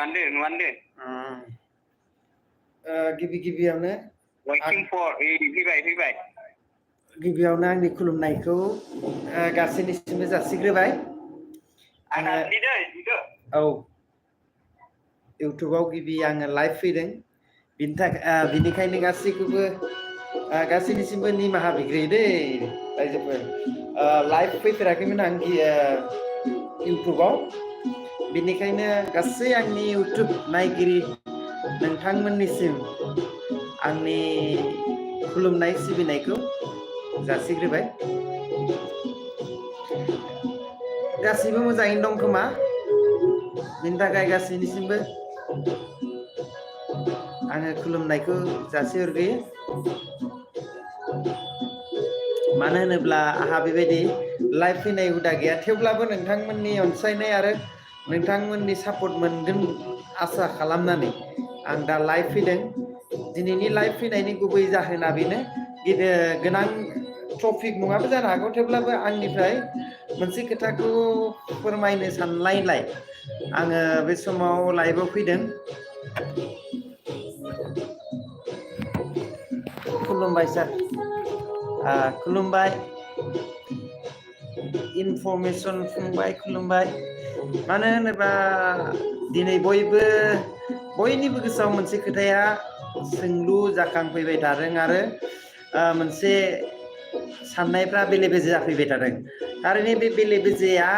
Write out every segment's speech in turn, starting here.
नुवानदो गिबियावनो waiting for फैबाय गिबियावनो आंनि खुलुमनायखौ गासैनिसिमबो जासिग्रोबाय आङो औ इउटुबाव गिबि आङो लाइभ फैदों बिनिखायनो गासैनिसिमबो निमाहा बिग्रोयो दै रायजोफोर लाइभ फैफेराखैमोन आं इउटुबाव बिनिखायनो गासै आंनि इउटुब नायगिरि नोंथांमोननिसिम आंनि खुलुमनाय सिबिनायखौ जासिग्रोबाय गासैबो मोजाङैनो दं खोमा बिनि थाखाय गासैनिसिमबो आङो खुलुमनायखौ जासिहरग्रोयो मानो होनोब्ला आंहा बेबायदि लाइभ फैनाय हुदा गैया थेवब्लाबो नोंथांमोननि अनसायनाय आरो नोंथांमोननि सापर्ट मोनगोन आसा खालामनानै आं दा लाइभ फैदों दिनैनि लाइभ फैनायनि गुबै जाहोना बेनो गोनां टपिक नङाबो जानो हागौ थेवब्लाबो आंनिफ्राय मोनसे खोथाखौ फोरमायनो साननायलाय आङो बे समाव लाइभआव फैदों खुलुमबाय सार खुलुमबाय इनफरमेसन फंबाय खुलुमबाय मानो होनोबा दिनै बयनिबो गोसोआव मोनसे खोथाया सोंलु जाखांफैबाय थादों आरो मोनसे साननायफ्रा बेले बेजे जाफैबाय थादों थारैनो बे बेले बेजेया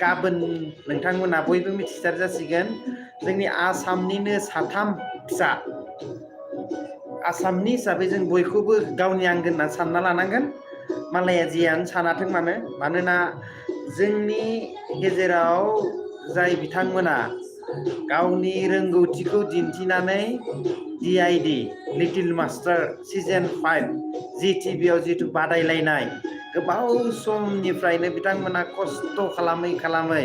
गाबोन नोंथांमोना बयबो मिथिसार जासिगोन जोंनि आसामनिनो साथाम फिसा आसामनि हिसाबै जों बयखौबो गावनि आंगो होनना सानना लानांगोन मालाया जियानो सानाथों मानोना जोंनि गेजेराव जाय बिथांमोना गावनि रोंगौथिखौ दिन्थिनानै DID लिटिल मास्टार सिजन 5 GTVआव जिथु बादायलायनाय गोबाव समनिफ्रायनो बिथांमोना खस्थ' खालामै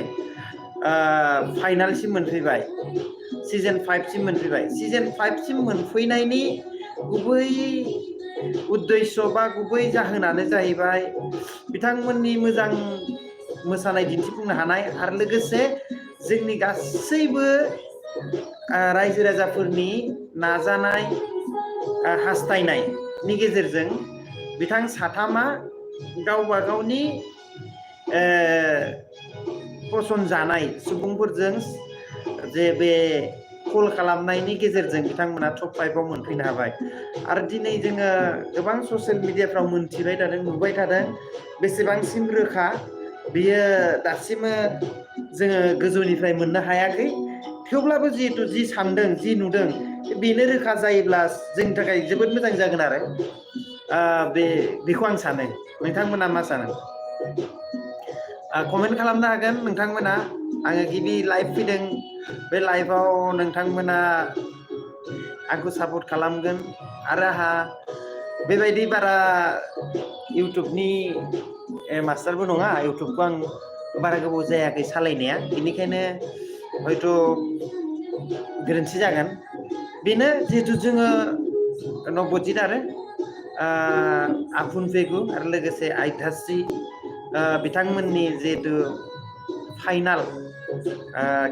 फाइनालसिम मोनफैबाय सिजन 5सिम मोनफैबाय सिजन 5सिम मोनफैनायनि गुबै उद्देश्य बा गुबै जाहोनानो जाहैबाय बिथांमोननि मोजां मोसानाय दिन्थिफुंनो हानाय आरो लोगोसे जोंनि गासैबो रायजो राजाफोरनि नाजानाय हास्थायनायनि गेजेरजों बिथां साथामा गावबा गावनि फसन जानाय सुबुंफोरजों जे बे कल खालामनायनि गेजेरजों बिथांमोना टप 5आव मोनफैनो हाबाय आरो दिनै जोङो गोबां ससियेल मिडियाफ्राव मोनथिबाय थादों नुबाय थादों बेसेबांसिम रोखा बियो दासिमबो जोङो गोजौनिफ्राय मोननो हायाखै थेवब्लाबो जिहेथु जि सानदों जि नुदों बेनो रोखा जायोब्ला जोंनि थाखाय जोबोद मोजां जागोन आरो बेखौ आं सानो नोंथांमोना मा सानो कमेन्ट खालामनो हागोन नोंथांमोना आङो गिबि लाइभ फैदों बे लाइभआव नोंथांमोना आंखौ सापर्ट खालामगोन आरो आंहा बेबायदि बारा इउटुबनि मास्टारबो नङा इउटुबखौ आं बारा गोबाव जायाखै सालायनाया बेनिखायनो हयथ' गोरोन्थि जागोन बेनो जिहेथु जोङो नबजित आरो आफुन फेगु आरो लोगोसे आइधास्रि बिथांमोननि जिहेतु फाइनाल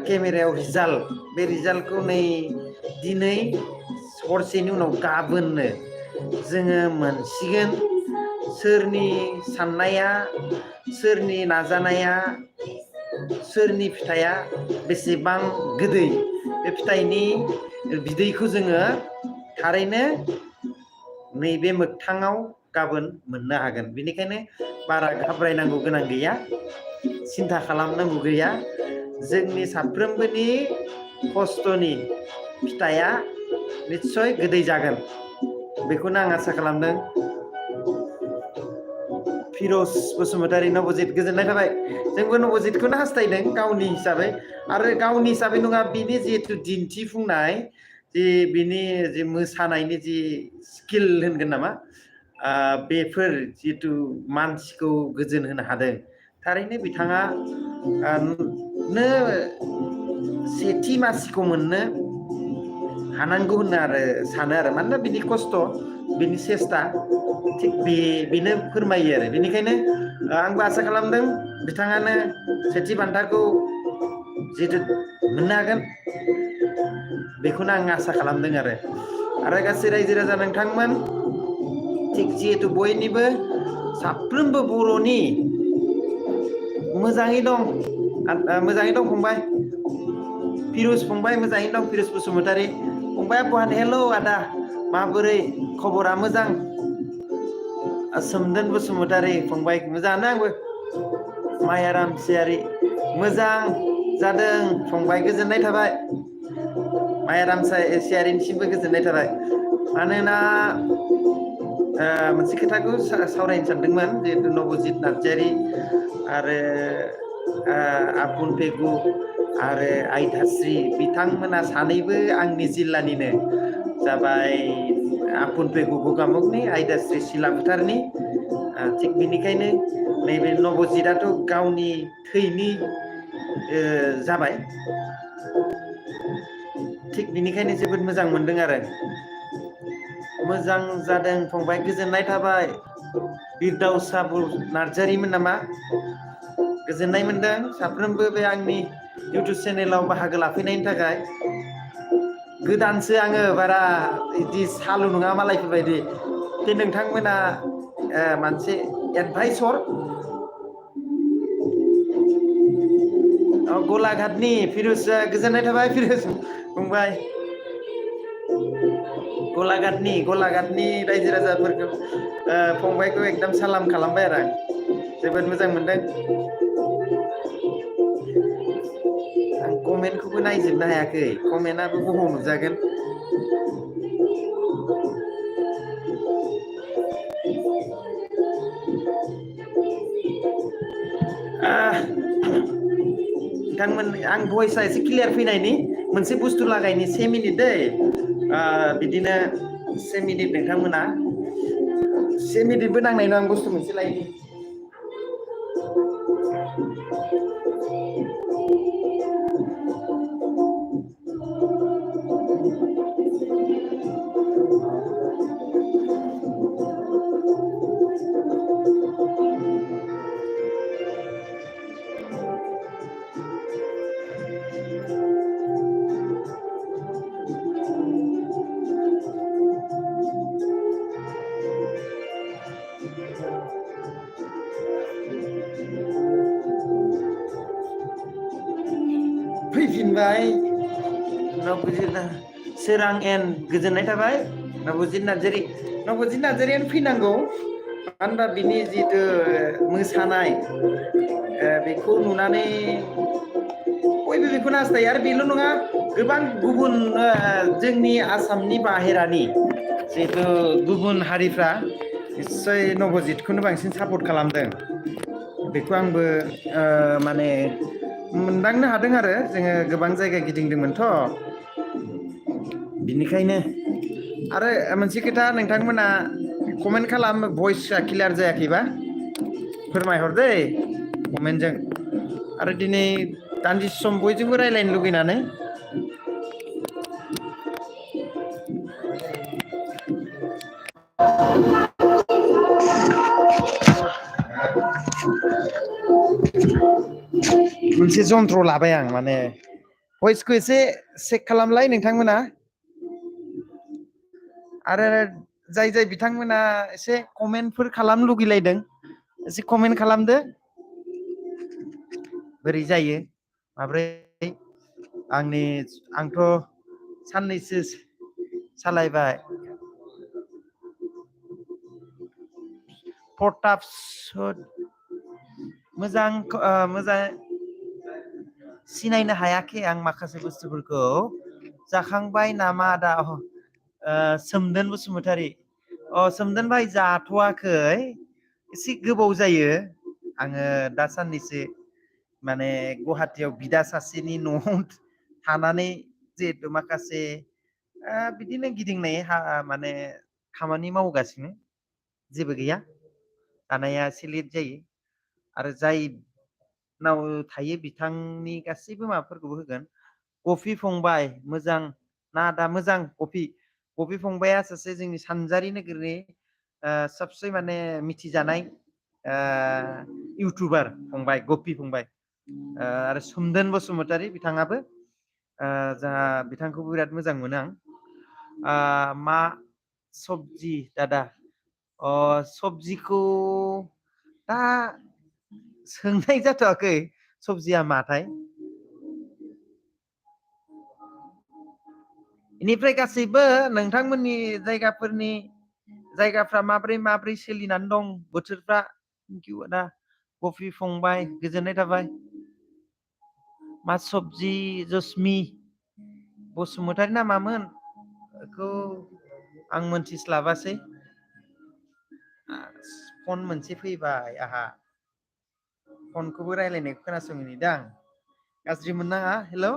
केमेरायाव रिजाल्ट बे रिजाल्टखौ नै दिनै हरसेनि उनाव गाबोननो जोङो मोनसिगोन सोरनि साननाया सोरनि नाजानाया सोरनि फिथाइया बेसेबां गोदै बे फिथाइनि बिदैखौ जोङो थारैनो नैबे मोगथाङाव गाबोन मोननो हागोन बेनिखायनो बारा घाबरायनांगौ गोनां गैया सिन्था खालामनांगौ गैया जोंनि साफ्रोमबोनि खस्थ'नि फिथाइया निस्सय गोदै जागोन बेखौनो आं आसा खालामदों फिर'ज बसुमतारी नबजित गोजोननाय थाबाय जोंबो नबजितखौनो हास्थायदों गावनि हिसाबै आरो गावनि हिसाबै नङा बिनि जिहेथु दिन्थिफुंनाय जे बिनि जे मोसानायनि जि स्किल होनगोन नामा बेफोर जिहेथु मानसिखौ गोजोन होनो हादों थारैनो बिथाङा सेथि मासिखौ मोननो हानांगौ होनना सानो आरो मानोना बिनि खस्थ' बिनि सेस्था थिग बेनो फोरमायो आरो बेनिखायनो आंबो आसा खालामदों बिथाङानो सेथि बान्थाखौ जिहेतु मोननो हागोन बेखौनो आं आसा खालामदों आरो गासै रायजो राजा नोंथांमोन थिग जिहेतु बयनिबो साफ्रोमबो बर'नि मोजाङै दं फंबाय फिरुज फंबाय मोजाङै दं फिरुज बसुमतारी फंबाया बहानि हेलौ आदा माबोरै खबरा मोजां सोमदोन बसुमतारी फंबाय मोजाङानो आंबो मायाराम सियारि मोजां जादों फंबाय गोजोननाय थाबाय मायाराम सियारिनिसिमबो गोजोननाय थाबाय मानोना मोनसे खोथाखौ सावरायनो सानदोंमोन जिहेतु नबजित नार्जारि आरो आपुन पेगु आरो आइदास्रि बिथांमोना सानैबो आंनि जिल्लानिनो जाबाय आपुन पेगु गगामुगनि आइदास्रि सिलाफोथारनि थिग बेनिखायनो नैबे नबजितआथ' गावनि थैनि जाबाय थिग बेनिखायनो जोबोद मोजां मोनदों आरो मोजां जादों फंबाय गोजोननाय थाबाय बिरदावसा नार्जारिमोन नामा गोजोननाय मोनदों साफ्रोमबो बे आंनि इउटुब चेनेलाव बाहागो लाफैनायनि थाखाय गोदानसो आङो बारा बिदि सालु नङा मालायफोर बायदि बे नोंथांमोना मोनसे एडभाइसर गलाघाटनि फिरुज गोजोननाय थाबाय फिरुज फंबाय गलाघाटनि रायजो राजाफोरखौ फंबायखौ एकदम सालाम खालामबाय आरो आं जोबोद मोजां मोनदों आं कमेन्टखौबो नायजोबनो हायाखै कमेन्टआबो बबाव नुजागोन नोंथांमोन आं भइसआ एसे क्लियार फैनायनि मोनसे बुस्थु लागायनि 1 मिनिट दै बिदिनो 1 मिनिट नोंथांमोना 1 मिनिटबो नांनाय नङा आं बुस्थु मोनसे लायनि फैफिनबाय नबजित सोरां एन गोजोननाय थाबाय नबजित नार्जारियानो फैनांगौ मानो होनबा बिनि जिथु मोसानाय बेखौ नुनानै बयबो बेखौनो हास्थायो आरो बेल' नङा गोबां गुबुन जोंनि आसामनि बाहेरानि जिहेतु गुबुन हारिफ्रा निस्सय नबजितखौनो बांसिन सापर्ट खालामदों बेखौ आंबो माने मोनदांनो हादों आरो जोङो गोबां जायगा गिदिंदोंमोनथ' बिनिखायनो आरो मोनसे खोथा नोंथांमोना कमेन्ट खालाम भइसआ क्लियार जायाखैबा फोरमायहर दै कमेन्टजों आरो दिनै दान्दिसे सम बयजोंबो रायज्लायनो लुगैनानै मोनसे जन्त्र लाबाय आं माने भइसखौ एसे चेक खालामलाय नोंथांमोना आरो जाय बिथांमोना एसे कमेन्टफोर खालामनो लुगैलायदों एसे कमेन्ट खालामदो बोरै जायो माब्रै आंथ' साननैसो सालायबाय फटाप्स मोजां सिनायनो हायाखै आं माखासे बुस्थुफोरखौ जाखांबाय नामा आदा सोमदोन बसुमतारी सोमदोन भाई जाथ'वाखै एसे गोबाव जायो आङो दासान्नैसो माने गुवाहाटियाव बिदा सासेनि न'आव थानानै जिहेथु माखासे बिदिनो गिदिंनाय माने खामानि मावगासिनो जेबो गैया जानाया एसे लेट जायो आरो जायनाव थायो बिथांनि गासैबो माबाफोरखौबो होगोन कफि फंबाय मोजां ना दा मोजां कफि फंबाया सासे जोंनि सानजारि नोगोरनि सबसे माने मिथिजानाय इउटुबार फंबाय गफि फंबाय आरो सोमदोन बसुमतारी बिथाङाबो जोंहा बिथांखौबो बिराद मोजां मोनो आं मा सबजि दादा सबजिखौ दा सोंनाय जाथ'वाखै सबजिया माथाय बेनिफ्राय गासैबो नोंथांमोननि जायगाफ्रा माब्रै सोलिनानै दं बोथोरफ्रा दा कफि फंबाय गोजोननाय थाबाय मा सबजि जसमि बसुमतारी ना मामोन बेखौ आं मोनथिस्लाबासै फन मोनसे फैबाय आंहा फनखौबो रायलायनायखौ खोनासङो नेदां गाज्रि मोननाङा हेल'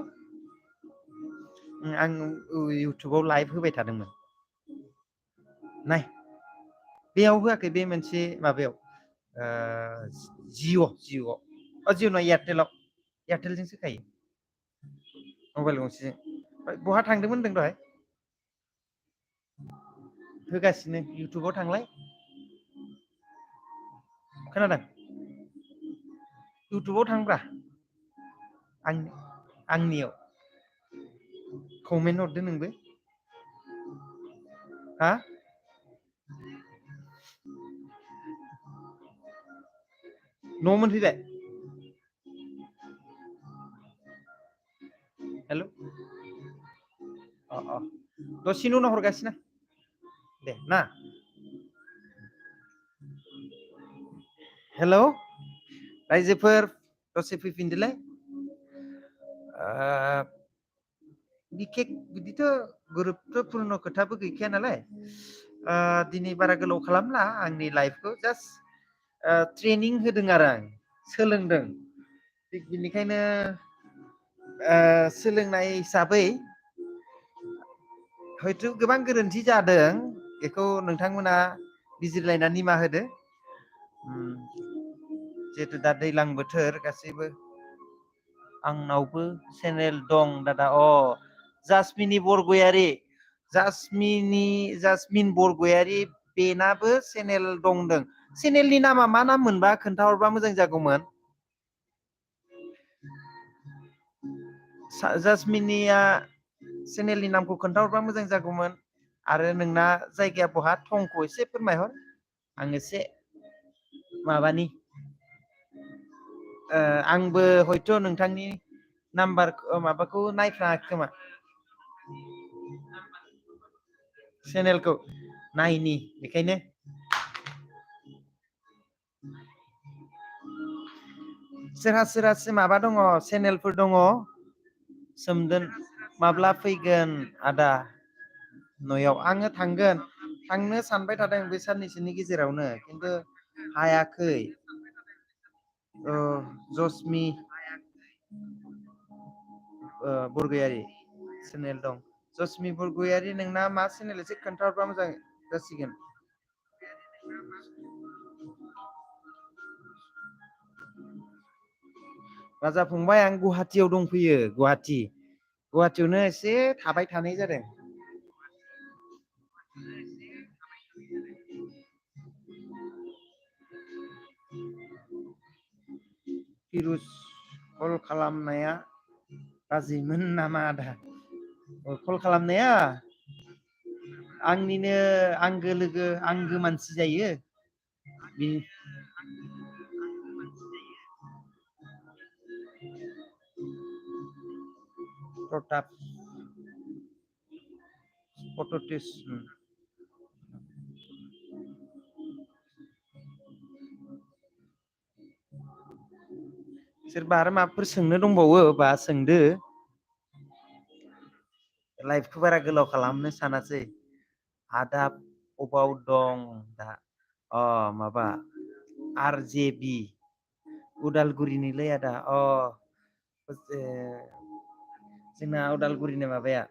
आं इउटुबाव लाइभ होबाय थादोंमोन नाय बेयाव होआखै बे मोनसे माबायाव जिअ' नङा एयारटेलजोंसो होखायो मबाइल गंसेजों बहा थांदोंमोन होनदों दहाय होगासिनो इउटुबाव थांलाय खोनादों इउटुबाव थांब्रा आंनियाव कमेन्ट हरदो नोंबो हा न' मोनफैबाय हेल' दसेनि उनाव हरगासिनो दे ना हेल' रायजोफोर दसे फैफिनदोलाय बिखेक बिदिथ' गुरुत्तपुर्न खोथाबो गैखाया नालाय दिनै बारा गोलाव खालामला आंनि लाइफखौ जास्ट ट्रेनिं होदों आरो आं सोलोंदों थिग बिनिखायनो सोलोंनाय हिसाबै हयथ' गोबां गोरोन्थि जादों बेखौ नोंथांमोना बिजिरलायना निमाहा होदो जिहेथु दा दैज्लां बोथोर गासैबो आंनावबो चेनेल दं दादा जासमिनि जासमिन बरगयारि बेनाबो चेनेल दंदों चेनेलनि नामा मा नाम मोनबा खोन्थाहरबा मोजां जागौमोन जासमिननिया चेनेलनि नामखौ खोन्थाहरबा मोजां जागौमोन आरो नोंना जायगाया बहा थंखौ एसे फोरमायहर आं एसे माबानि आंबो हयथ' नोंथांनि नाम्बार माबाखौ नायफ्लाङाखै खोमा चेनेलखौ नायनि बेखायनो सोरहा माबा दङ चेनेलफोर दङ सोमदोन माब्ला फैगोन आदा न'याव आङो थांनो सानबाय थादों बे साननैसोनि गेजेरावनो खिन्थु हायाखै जसमि बरगयारि चेनेल दं जसमि बरगयारि नोंना मा चेनेल एसे खोन्थाहरबा मोजां जासिगोन राजा फंबाय आं गुवाहाटियाव दंफैयो गुवाहाटियावनो एसे थाबाय थानाय जादों फिरुज कल खालामनाया गाज्रिमोन नामा आदा कल खालामनाया आंनिनो आंगो लोगो आंगो मानसि जायो प्रताप पट'टिस सोरबा आरो माबाफोर सोंनो दंबावो बा सोंदो लाइफखौ बारा गोलाव खालामनो सानासै आदाब अबाव दं दा माबा RJB उदालगुरिनिलै आदा जोंना उदालगुरिनि माबाया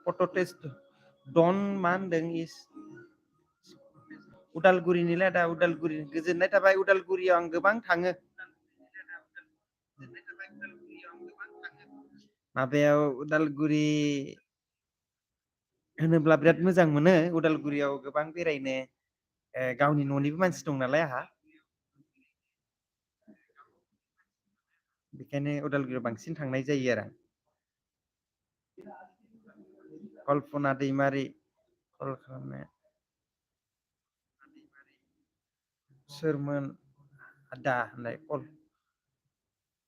पट'टेस्ट डन मा होनदों उदालगुरिनिलै आदा उदालगुरि गोजोननाय थाबाय उदालगुरियाव आं गोबां थाङो माबायाव उदालगुरि होनोब्ला बिराद मोजां मोनो उदालगुरियाव गोबां बेरायनो गावनि न'निबो मानसि दं नालाय आंहा बेखायनो उदालगुरियाव बांसिन थांनाय जायो आरो कल्पना दैमारि कल खालामनाया सोरमोन आदा होननाय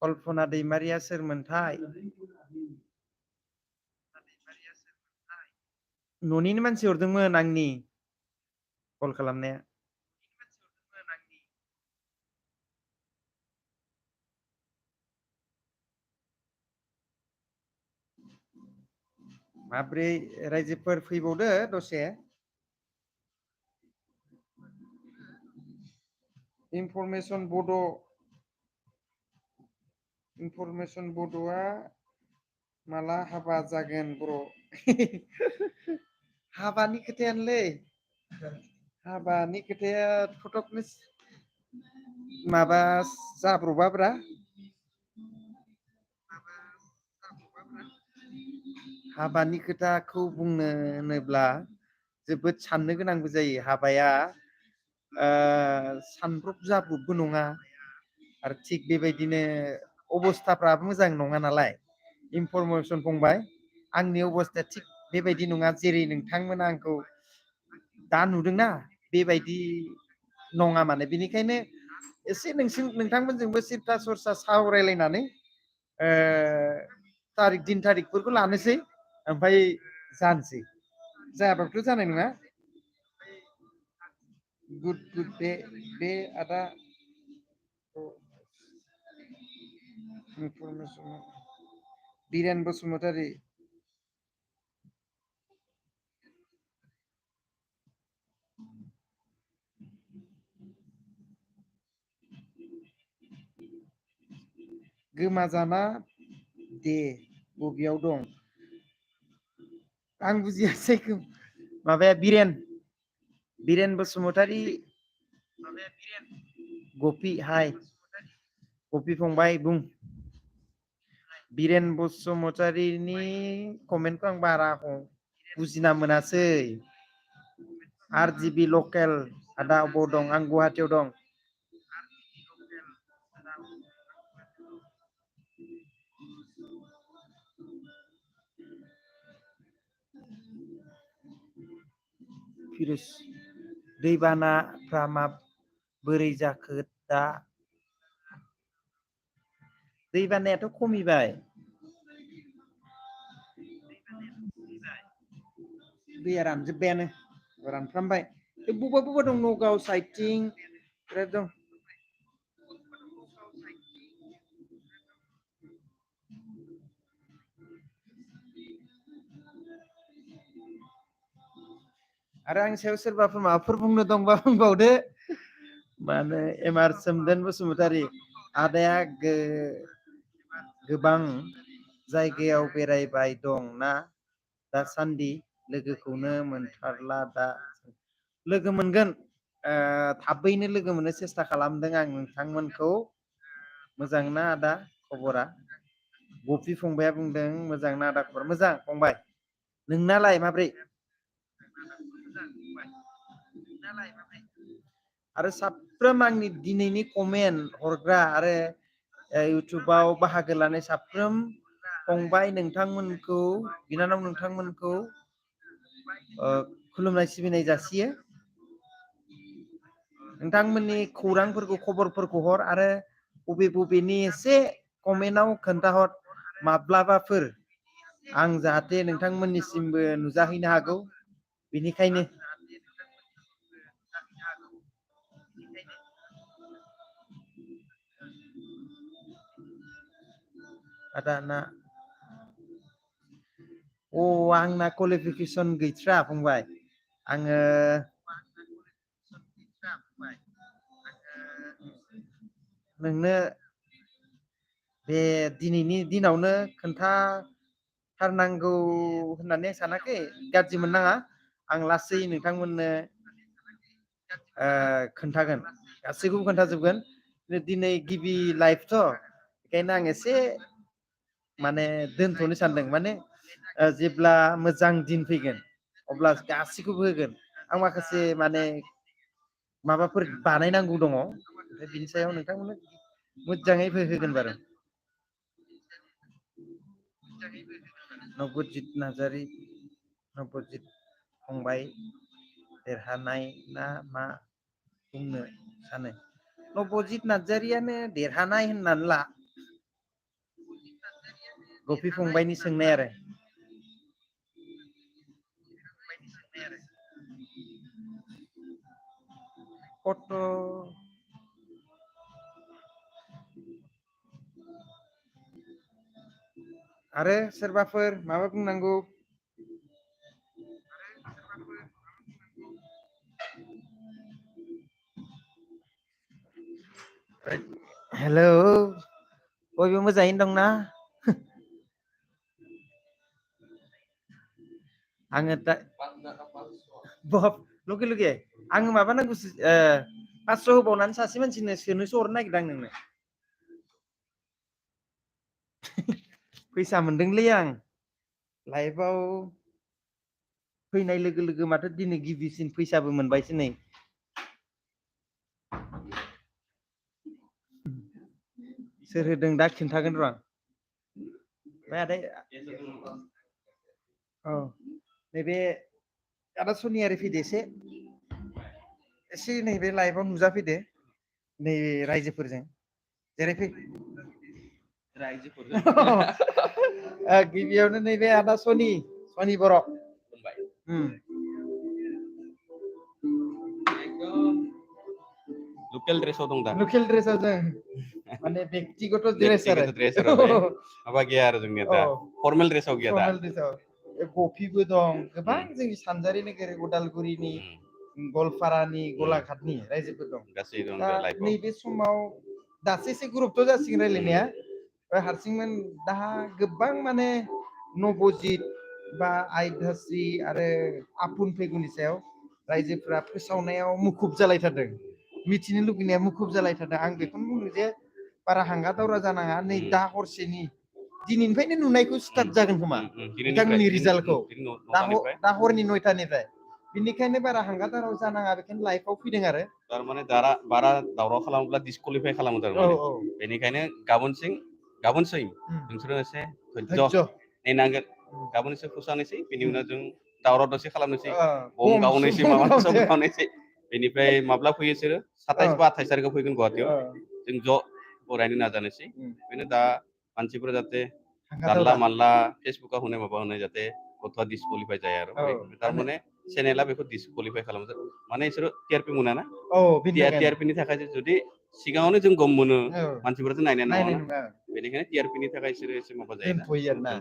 कल्पना दैमारिया सोरमोनथाय न'निनो मानसि हरदोंमोन आंनि कल खालामनाया माब्रै रायजोफोर फैबावदो दसे इनफरमेसन बड'आ माला हाबा जागोन बर' हाबानि खोथायानोलै हाबानि खोथाया फटकनो माबा जाब्र'बाब्रा हाबानि खोथाखौ बुंनो होनोब्ला जोबोद साननो गोनांबो जायो हाबाया सानब्रब जाब्रबबो नङा आरो थिग बेबायदिनो अबस्थाफ्राबो मोजां नङा नालाय इनफरमेसन फंबाय आंनि अबस्थाया थिग बेबायदि नङा जेरै नोंथांमोना आंखौ दा नुदोंना बेबायदि नङा माने बेनिखायनो एसे नोंथांमोनजोंबो सिथा सरसा सावरायलायनानै दिन थारिखफोरखौ लानोसै ओमफ्राय जानोसै जायाबाथ' जानाय नङा गुड बे आदा इनफरमेसन बिरेन बसुमतारी गोमाजाना दे बबेयाव दं आं बुजियासै माबाया बिरेन बसुमतारी गपि हाय गपि फंबाय बुं बिरेन बसुमतारीनि कमेन्टखौ आं बारा बुजिना मोनासै RGB लकेल आदा अबाव दं आं गुवाहाटियाव दं फिरस दैबानाफ्रा बोरै जाखो दा दैबानायाथ' खमिबाय दैया रानजोब्बायानो रानफ्रामबाय बबेबा दं नगाव साइडथिं बिराद दं आरो आंनि सायाव सोरबाफोर माबाफोर बुंनो दंबा बुंबावदो माने एमार सोमदोन बसुमतारी आदाया गोबां जायगायाव बेरायबाय दं ना दासान्दि लोगोखौनो मोनथारला दा लोगो मोनगोन थाबैनो लोगो मोननो सेस्था खालामदों आं नोंथांमोनखौ मोजां ना आदा खबरा गफि फंबाया बुंदों मोजां ना आदा खबर मोजां फंबाय नोंनालाय माब्रै आरो साफ्रोम आंनि दिनैनि कमेन्ट हरग्रा आरो इउटुबाव बाहागो लानाय साफ्रोम फंबाय नोंथांमोनखौ बिनानाव नोंथांमोनखौ खुलुमनाय सिबिनाय जासियो नोंथांमोननि खौरांफोरखौ खबरफोरखौ हर आरो बबेनि एसे कमेन्टआव खोन्थाहर माब्लाबाफोर आं जाहाथे नोंथांमोननिसिमबो नुजाहैनो हागौ बेनिखायनो आदा ना आंना क्वालिफिकेसन गैथ्रा फंबाय आङो नोंनो बे दिनैनि दिनावनो खोन्थाथारनांगौ होननानै आं सानाखै गाज्रि मोननाङा आं लासै नोंथांमोननो खोन्थागोन गासैखौबो खोन्थाजोबगोन दिनै गिबि लाइफथ' बेखायनो आं एसे माने दोनथ'नो सानदों माने जेब्ला मोजां दिन फैगोन अब्ला गासैखौबो होगोन आं माखासे माने माबाफोर बानायनांगौ दङ बिनि सायाव नोंथांमोननो मोजाङै होगोन बारू नबजित नार्जारि नबजित फंबाय देरहानाय ना मा बुंनो सानो नबजित नार्जारियानो देरहानाय होननानै ला गफि फंबायनि सोंनाय आरो फट' आरो सोरबाफोर माबा बुंनांगौ हेलौ बयबो मोजाङैनो दंना आङो दा लगे लगे आङो माबा नांगौसो 500 होबावनानै सासे मानसिनो सोनोसो हरनो नागिरदों आं नोंनो फैसा मोनदोंलै आं लाइफआव फैनाय लोगो लोगो माथो दिनै गिबिसिन फैसाबो मोनबायसो नै सोर होदों दा खिन्थागोन र' आं ओमफ्राय आदाय औ नैबे आदा सनियारि फैदो एसे नैबे लाइभआव नुजाफैदो नै रायजोफोरजों जेरैफै रायजोफोरजों गिबियावनो नैबे आदा सनि बर' लकेल ड्रेसाव दं दा लकेल ड्रेसाव जों माने व्यक्तिगत ड्रेस आरो माबा गैया आरो जोंनिया दा फर्मेल ड्रेसाव गैया दा फर्मेल ड्रेसाव गफिबो दं गोबां जोंनि सानजारि नोगोर उदालगुरिनि गवालपारानि गलाघाटनि रायजोफोर दं गासै दं दा लाइफआव नैबे समाव दासो एसे गुरुबथ' जासिगोन रायलायनाया हारसिंमोन दा गोबां माने नबजित बा आयदास्रि आरो आपुन फैगुनि सायाव रायजोफोरा फोसावनायाव मुखुब जालायथारदों मिथिनो लुगैनाया मुखुब जालायथारदों आं बेखौनो बुंदों जे बारा हांगा दावरा जानाङा नै दा हरसेनि दिनैनिफ्रायनो नुनायखौ स्टार्ट जागोन खोमा बिथांमोननि रिजाल्टखौ दा हरनि 9टानिफ्राय बिनिखायनो बारा हांगा दावरा जानाङा बेखायनो लाइफआव फैदों आरो थारमाने बारा दावराव खालामोब्ला डिसक्वालिफाइ खालामो थारमाने बेनिखायनो गाबोनसै नोंसोरो एसे धैर्य नेनांगोन गाबोनसो फोसावनोसै बेनि उनाव जों दावराव दावसि खालामनोसै बम गावनोसै माबा गावनोसै बेनिफ्राय माब्ला फैयो बिसोरो 27 बा 28 तारिखआव फैगोन गुवाहाटीयाव जों ज' फरायनो नाजानोसै बेनो दा मानसिफोरा जाहाथे जानला मानला फेसबुकाव होनाय माबा होनाय जाहाथे गथ'आ डिसक्वालिफाइ जाया आरो थारमाने चेनेला बेखौ डिसक्वालिफाइ खालामो माने बिसोरो टिआरपि मोना ना टिआरपिनि थाखाय जुदि सिगाङावनो जों गम मोनो मानसिफोराथ' नायनाय नङा बेनिखायनो टिआरपिनि थाखाय बिसोरो एसे माबा जायोना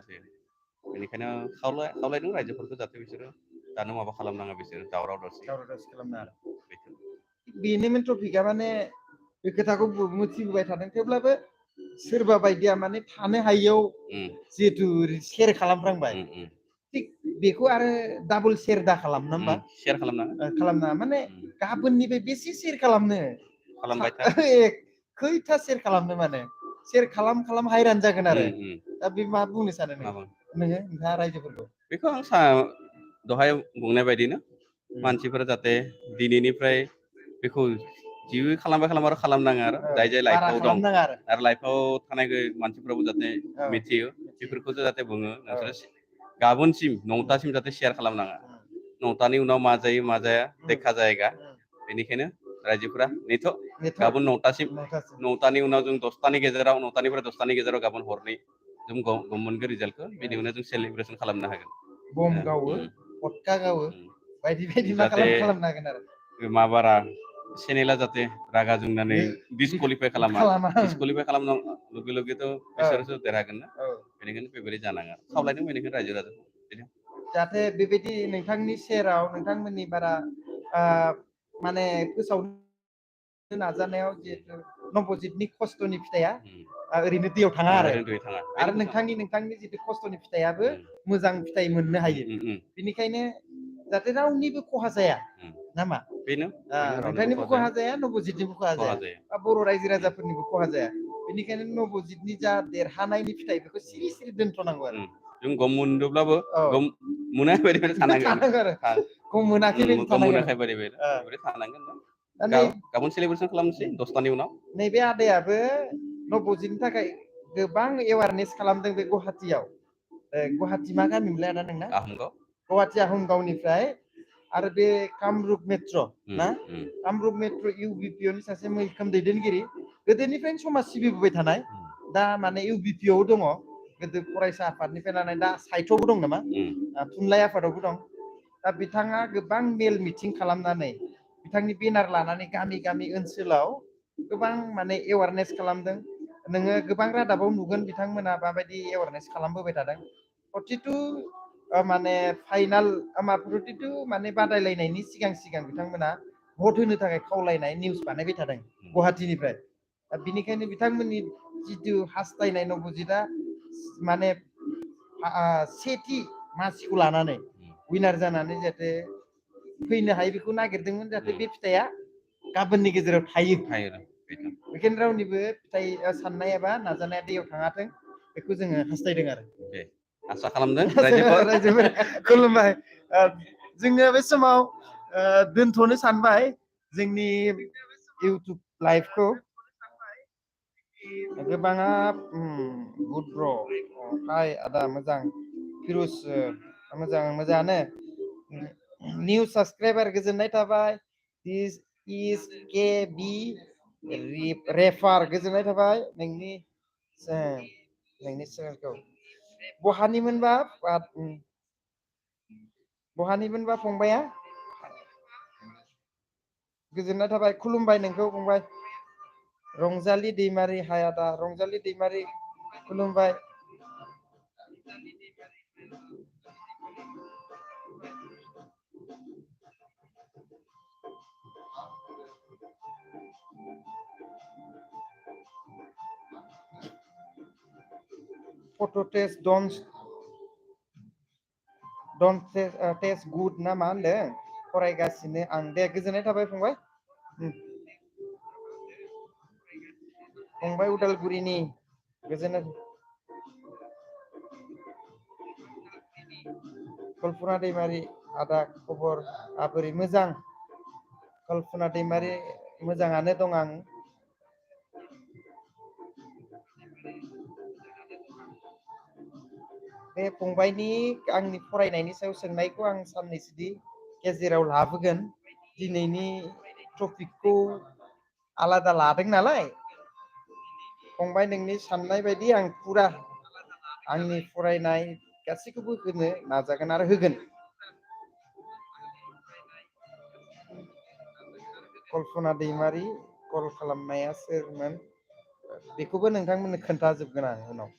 बेनिखायनो खावलायदों रायजोफोरखौ जाहाथे बिसोरो दानो माबा खालामनाङा बिसोरो दावराव दावसि खालामनाङा बेनोमोन टपिकआ माने बे खोथाखौ मिथिबोबाय थादों थेवब्लाबो सोरबा बायदिया माने थानो हायियाव जिहेतु शेयार खालामफ्रांबाय थिग बेखौ आरो डाबल शेयार दा खालामना होमबा शेयार खालामनाङा माने गाबोननिफ्राय बेसे शेयार खालामनो खालामबाय था खैथा शेयार खालामनो माने शेयार खालाम हायरान जागोन आरो दा बे मा बुंनो सानो नोंथाङा रायजोफोरखौ बेखौ आं दहाय बुंनाय बायदिनो मानसिफोरा जाहाथे दिनैनिफ्राय बेखौ जि खालामबाय आरो खालामनाङा आरो जाय लाइफआव दं आरो लाइफआव थानाय मानसिफ्राबो जाहाथे मिथियो बेफोरखौसो जाहाथे बुङो नोंसोरो गाबोनसिम 9टासिम जाहाथे शेयार खालामनाङा 9टानि उनाव मा जायो मा जाया देखा जायगा बेनिखायनो रायजोफोरा नेथ' गाबोन 9टासिम 9टानि उनाव जों 10टानि गेजेराव 9टानिफ्राय 10टानि गेजेराव गाबोन हरनै जों गम मोनगोन रिजाल्टखौ बेनि उनाव जों सेलिब्रेसन खालामनो हागोन बम गावो फटका गावो बायदि मा खालामनो हागोन आरो माबारा चेनेला जाहाथे रागा जोंनानै डिसक्वालिफाइ खालामा डिसक्वालिफाइ खालामनाय लगे लगेथ' बिसोरसो देरहागोन ना बेनिखायनो बेबायदि जानाङा खावलायदों बेनिखायनो रायजो राजाखौ जाहाथे बेबायदि नोंथांनि सेराव नोंथांमोननि बारा माने फोसावनो नाजानायाव जिहेतु नबजितनि खस्थ'नि फिथाइया ओरैनो दैयाव थाङा आरो नोंथांनि जितु खस्थ'नि फिथाइयाबो मोजां फिथाइ मोननो हायो बेनिखायनो जाहाथे रावनिबो खहा जाया नामा बेनो नोंथांनिबो खहा जाया नबजितनिबो खहा जाया बा बर' रायजो राजाफोरनिबो खहा जाया बेनिखायनो नबजितनि जा देरहानायनि फिथाइ बेखौ सिरि सिरि दोनथ'नांगौ आरो जों गम मोनदोंब्लाबो गम मोनाखै बायदि थानांगोन गम मोनाखै बायदि थानांगोन गाबोन सेलिब्रेसन खालामनोसै 10टानि उनाव नैबे आदायाबो नबजितनि थाखाय गोबां एवारनेस खालामदों बे गुवाहाटीयाव गुवाहाटि मा गामि मोनलाय आदा नोंना आहमगाव गुवाहाटि आहमगावनिफ्राय आरो बे कामरुप मेट्र ना कामरुप मेट्र इउबिपिअ नि सासे मैखोम दैदेनगिरि गोदोनिफ्रायनो समाज सिबिबोबाय थानाय दा माने इउबिपिअ दङ गोदो फरायसा आफादनिफ्राय लानानै दा साइटआवबो दं नामा थुनलाइ आफादावबो दं दा बिथाङा गोबां मेल मिटिं खालामनानै बिथांनि बेनार लानानै गामि गामि ओनसोलाव गोबां माने एवारनेस खालामदों नोङो गोबां रादाबाव नुगोन बिथांमोना माबायदि एवारनेस खालामबोबाय थादों प्रतिथु माने फाइनाल प्रतिथु माने बादायलायनायनि सिगां सिगां बिथांमोना भट होनो थाखाय खावलायनाय निउस बानायबाय थादों गुवाहाटिनिफ्राय दा बिनिखायनो बिथांमोननि जितु हास्थायनाय नबजितआ माने सेथि मासिखौ लानानै विनार जानानै जाहाथे फैनो हायो बेखौ नागिरदोंमोन जाहाथे बे फिथाइया गाबोननि गेजेराव थायो बेखायनो रावनिबो फिथाइ साननाय एबा नाजानाया दैयाव थाङाथों बेखौ जोङो हास्थायदों आरो आसा खालामदों रायजोफोर खुलुमबाय जोङो बे समाव दोनथ'नो सानबाय जोंनि इउटुब लाइभखौ गोबाङा बुद्र हाय आदा मोजां फिरुज मोजाङानो निउ साबसक्राइबार गोजोननाय थाबाय दिस इज के बि रेफार गोजोननाय थाबाय नोंनि चेनेलखौ बहानिमोनबा फंबाया गोजोननाय थाबाय खुलुमबाय नोंखौ फंबाय रंजालि दैमारि हाय आदा रंजालि दैमारि खुलुमबाय फट' टेस्ट डन्ट टेस्ट गुड ना मा होनदों फरायगासिनो आं दे गोजोननाय थाबाय फंबाय उदालगुरिनि गोजोननाय कल्पना दैमारि आदा खबर आबोरै मोजां कल्पना दैमारि मोजाङानो दं आं बे फंबायनि आंनि फरायनायनि सायाव सोंनायखौ आं साननैसोनि गेजेराव लाबोगोन दिनैनि टपिकखौ आलादा लादों नालाय फंबाय नोंनि साननाय बायदि आं पुरा आंनि फरायनाय गासैखौबो होनो नाजागोन आरो होगोन कल्पना दैमारि कल खालामनाया सोरमोन बेखौबो नोंथांमोननो खोन्थाजोबगोन आं उनाव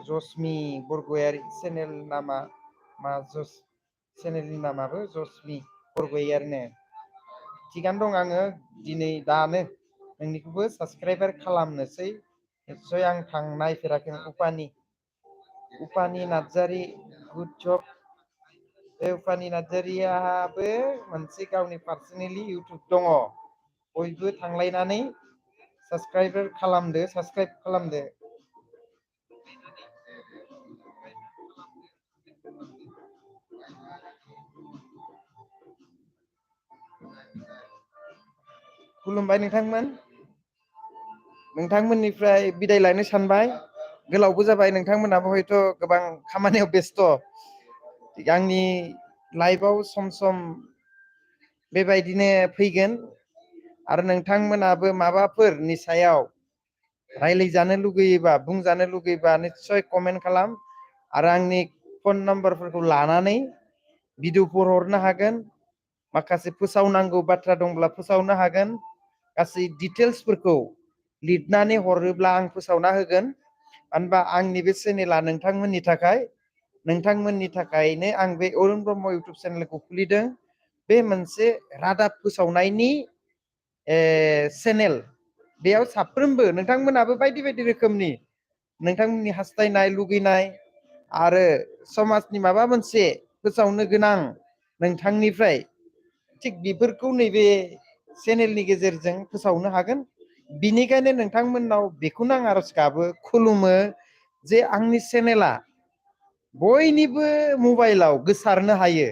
जसमि बरगयारि चेनेल नामा चेनेलनि नामाबो जसमि बरगयारिनो थिगानो दं आङो दिनै दानो नोंनिखौबो साबसक्राइबार खालामनोसै निस्सय आं नायफेराखै उपानि नार्जारि गुड जब बे उपानि नार्जारियाबो मोनसे गावनि पार्सनेलि इउटुब दङ बयबो थांलायनानै साबसक्राइब खालामदो खुलुमबाय नोंथांमोननिफ्राय बिदाय लानो सानबाय गोलावबो जाबाय नोंथांमोनाबो हयथ' गोबां खामानियाव बेस्थ' आंनि लाइभआव सम सम बेबायदिनो फैगोन आरो नोंथांमोनाबो माबाफोरनि सायाव रायज्लायजानो लुगैयोबा बुंजानो लुगैयोबा निस्सय कमेन्ट खालाम आरो आंनि फन नाम्बारफोरखौ लानानै भिडिअफोर हरनो हागोन माखासे फोसावनांगौ बाथ्रा दंब्ला फोसावनो हागोन गासै डिटेल्सफोरखौ लिरनानै हरोब्ला आं फोसावना होगोन मानो होनबा आंनि बे चेनेला नोंथांमोननि थाखायनो आं बे अरुण ब्रह्म इउटुब चेनेलखौ खुलिदों बे मोनसे रादाब फोसावनायनि चेनेल बेयाव साफ्रोमबो नोंथांमोनाबो बायदि बायदि रोखोमनि नोंथांमोननि हास्थायनाय लुगैनाय आरो समाजनि माबा मोनसे फोसावनो गोनां नोंथांनिफ्राय थिग बेफोरखौ नैबे चेनेलनि गेजेरजों फोसावनो हागोन बिनिखायनो नोंथांमोननाव बेखौनो आं आरज गाबो खुलुमो जे आंनि चेनेला बयनिबो मबाइलाव गोसारनो हायो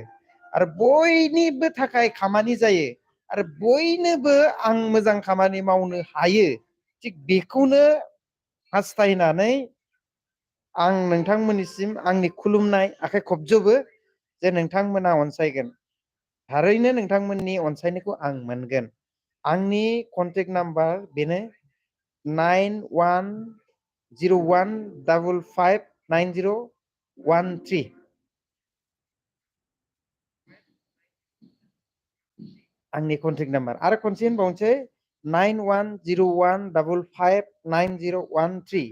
आरो बयनिबो थाखाय खामानि जायो आरो बयनोबो आं मोजां खामानि मावनो हायो थिग बेखौनो हास्थायनानै आं नोंथांमोननिसिम आंनि खुलुमनाय आखाइ खबजोबो जे नोंथांमोना अनसायगोन थारैनो नोंथांमोननि अनसायनायखौ आं मोनगोन आंनि कन्टेक्ट नाम्बार बेनो 9101559013 आंनि कन्टेक्ट नाम्बार आरो खनसे होनबावनोसै 9101559013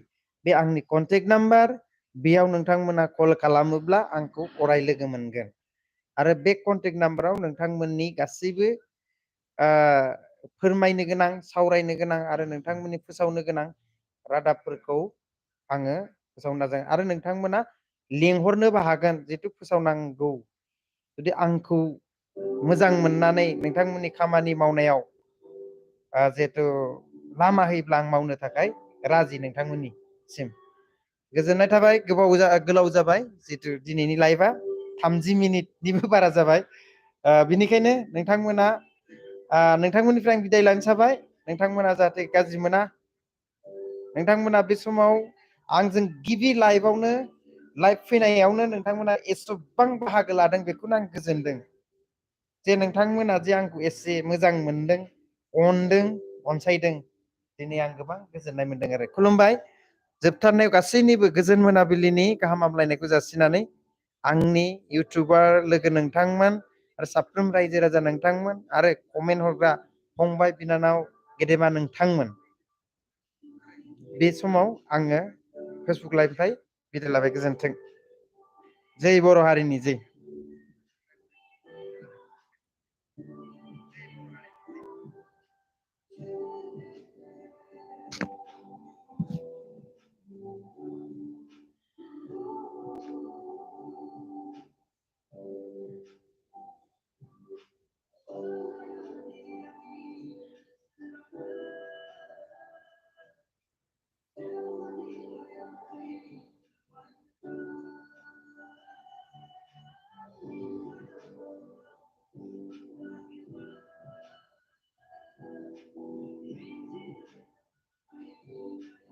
बे आंनि कन्टेक्ट नाम्बार बेयाव नोंथांमोना कल खालामोब्ला आंखौ अराय लोगो मोनगोन आरो बे कन्टेक्ट नाम्बाराव नोंथांमोननि गासैबो फोरमायनो गोनां सावरायनो गोनां आरो नोंथांमोननि फोसावनो गोनां रादाबफोरखौ आङो फोसावनो नाजागोन आरो नोंथांमोना लेंहरनोबो हागोन जिहेतु फोसावनांगौ जुदि आंखौ मोजां मोननानै नोंथांमोननि खामानि मावनायाव जिहेतु लामा होयोब्ला आं मावनो थाखाय राजि नोंथांमोननिसिम गोजोननाय थाबाय गोलाव जाबाय जिहेतु दिनैनि लाइभआ 30 मिनिटनिबो बारा जाबाय बिनिखायनो नोंथांमोना नोंथांमोननिफ्राय आं बिदाय लानो साबाय नोंथांमोना जाहाथे गाज्रि मोना नोंथांमोना बे समाव आंजों गिबि लाइभआवनो लाइभ फैनायावनो नोंथांमोना एसेबां बाहागो लादों बेखौनो आं गोजोनदों जे नोंथांमोना जे आंखौ एसे मोजां मोनदों अनदों अनसायदों दिनै आं गोबां गोजोननाय मोनदों आरो खुलुमबाय जोबथारनायाव गासैनिबो गोजोन मोनाबिलिनि गाहाम हामलायनायखौ जासिनानै आंनि इउटुबार लोगो नोंथांमोन आरो साफ्रोम रायजो राजा नोंथांमोन आरो कमेन्ट हरग्रा फंबाय बिनानाव गेदेमा नोंथांमोन बे समाव आङो फेसबुक लाइभनिफ्राय बिदाय लाबाय गोजोन्थों जै बर' हारिनि जै